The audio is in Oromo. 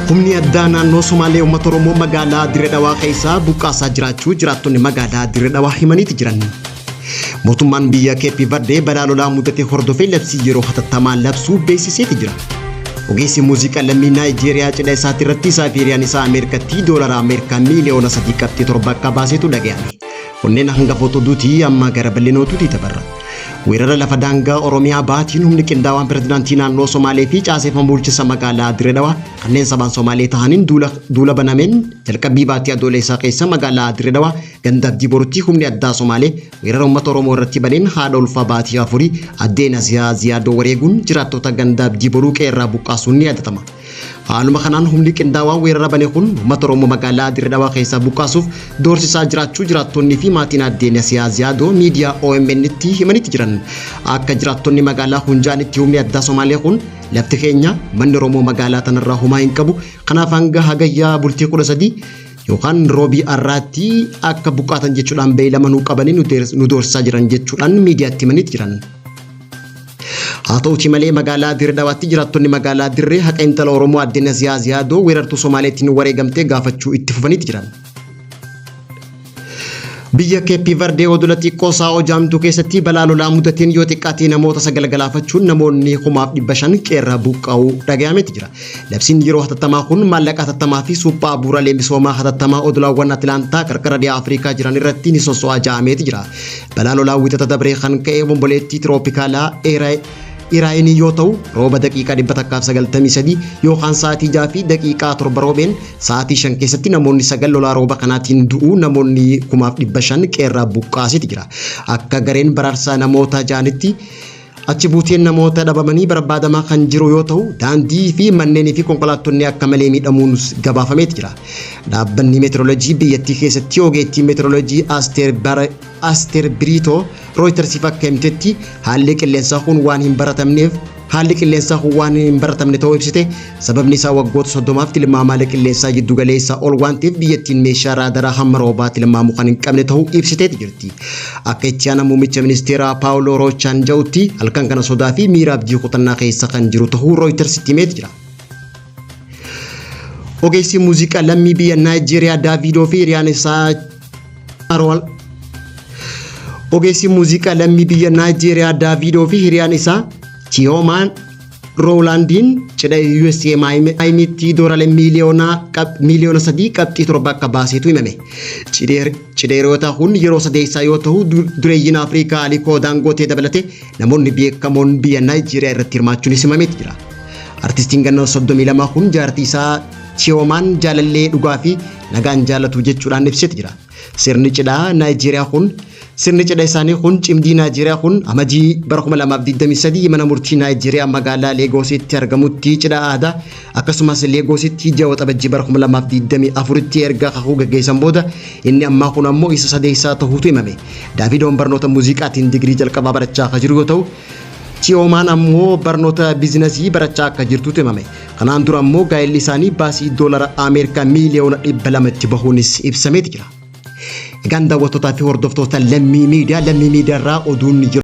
Humni addaa naannoo Somaalee uummata Oromoo magaalaa Dirree Dhawaa keessaa buqqaasaa jiraachuu jiraattonni magaalaa Dirree Dhawaa himaniiti jiran. Mootummaan biyya Keeppi Vardee balaa lolaa mudate hordofee labsii yeroo hatattamaa labsuu beeksiseeti jira. Ogeessi muuziqaa lammii Naayijeeriyaa cidha isaati irratti isaa fi hiriyaan isaa Ameerikatti doolara Ameerikaa miiliyoona 3.7 akka baasetu dhaga'ame. Kunneen hangafoota oduuti, amma gara bal'inootuuti dabarra. Weerara lafa daangaa Oromiyaa baatiin humni qindaawaan pirezidaantii naannoo Somaalee fi caaseeffama bulchiinsa magaalaa Dirree Dhawaa kanneen sabaan Somaalee tahaniin duula banameen jalqabbii baatii Adoolessaa keessa magaalaa Dirree Dhawaa ganda Abdii Borutti humni addaa Somaalee weerara uummata Oromoo irratti baneen haadha ulfaa baatii afurii addee Naziyaa Ziyaadoo wareeguun jiraattota ganda Abdii Boruu qe'eerraa buqqaasuun ni yaadatama. Haaluma kanaan humni qindaawaan weerara bane kun uummata Oromoo magaalaa Dirree Dhawaa keessaa buqqaasuuf doorsisaa jiraachuu jiraattonni fi maatiin addee Nasiyaa Ziyaadoo miidiyaa OMN tti himanitti jiran. Akka jiraattonni magaalaa Hunjaanitti humni addaa Somaalee kun lafti keenya, manni Oromoo magaalaa tanarraa homaa hin qabu. Kanaaf hanga hagayyaa bultii 13 yookaan roobii arraatti akka buqqaatan jechuudhaan beeylama nu qabanii nu doorsisaa jiran jechuudhaan miidiyaatti himanitti jiran. Haa ta'uti malee magaalaa Dirree Dhawaatti jiraattonni magaalaa Dirree haqa intala Oromoo addee Naziyaa Ziyaadoo weerartuu Somaaleetiin wareegamtee gaafachuu itti fufaniiti jiran. Biyya Keeppi Vardee odola xiqqoo Saa'oo Jaamtuu keessatti balaa lolaa mudateen yoo xiqqaate namoota 9 galaafachuun namoonni 5,500 qeerraa buqqa'uu dhagahameeti jira. Labsiin yeroo hatattamaa kun maallaqa hatattamaa fi suphaa bu'uuraalee misoomaa hatattamaa odolaawwan Atilaantaa qarqara dhiyaa Afrikaa jiran irratti ni sosso'aa ja'ameeti jira. Balaa lolaa Wixata dabree kan ka'e bomboleettii tirooppikaalaa Iraayinii yoo ta'u, rooba daqiiqaa 193 yookaan sa'aatii 6:07 roobeen sa'aatii 5 keessatti namoonni 9 lolaa rooba kanaatiin du'uu, namoonni 5,500 qeerraa buqqaasiti jira. Akka gareen baraarsaa namoota ja'anitti achi buuteen namoota dhabamanii barbaadamaa kan jiru yoo ta'u, daandii fi manneenii fi konkolaattonni akka malee miidhamuun gabaafameeti jira. Dhaabbanni meteoroloojii biyyattii keessatti ogeettii meteoroloojii Asteer Biriitoo Rooyitersiif akka himtetti haalli qilleensaa kun waan hin baratamne ta'uu ibsite. Sababni isaa waggoota 30f tilmaama haala qilleensaa jiddu galeessaa ol waan ta'eef biyyattiin meeshaa raadaraa hamma roobaa tilmaamu kan hin qabne ta'uu ibsiteeti jirti. Akka itti aanaa muummicha ministeeraa Paawuloo Roochaan ja'utti halkan kana sodaa fi miira abdii kutannaa keessa kan jiru ta'uu Rooyitersitti himeeti jira. Ogeessi muuziqaa lammii biyya Naayijeeriyaa Daavidoo fi hiriyaan isaa Ogeessi muuziqaa lammii biyya Naayijeeriyaa Daavidoo fi hiriyaan isaa Chiyoomaan Roowlaandiin cidha USA Maayimiitti doolara miiliyoona 3.7 akka baaseetu himame. Cidheerota kun yeroo sadeessaa yoo ta'u, dureeyyiin Afrikaa Alikoo Daangootee dabalatee namoonni beekamoon biyya Naayijeeriyaa irratti hirmaachuunis himameeti jira. Artistiin ganna 32 kun jaartii isaa Chiyoomaan jaalallee dhugaa fi nagaan jaalatu jechuudhaan ibseeti jira. Sirni cidhaa Naayijeeriyaa kun Sirni cidha isaanii kun cimdii Naayijeeriyaa kun Amajii bara 2023 mana murtii Naayijeeriyaa magaalaa Leegoositti argamutti cidha aadaa akkasumas Leegoositti ji'a Waxabajjii bara 2024tti erga kakuu gaggeessan booda inni ammaa kun ammoo isa sadeessaa ta'uutu himame. Daavidoon barnoota muuziqaatiin digirii jalqabaa barachaa akka jiru yoo ta'u, Chiyoomaan ammoo barnoota biizinasii barachaa akka jirtutu himame. Kanaan dura ammoo gaa'elli isaanii baasii doolara Ameerikaa miiliyoona 200 itti bahuunis ibsameeti jira. Egaan daawwattootaa fi hordoftoota Lammii Miidiyaa, Lammii Miidiyaa irraa oduun yeroo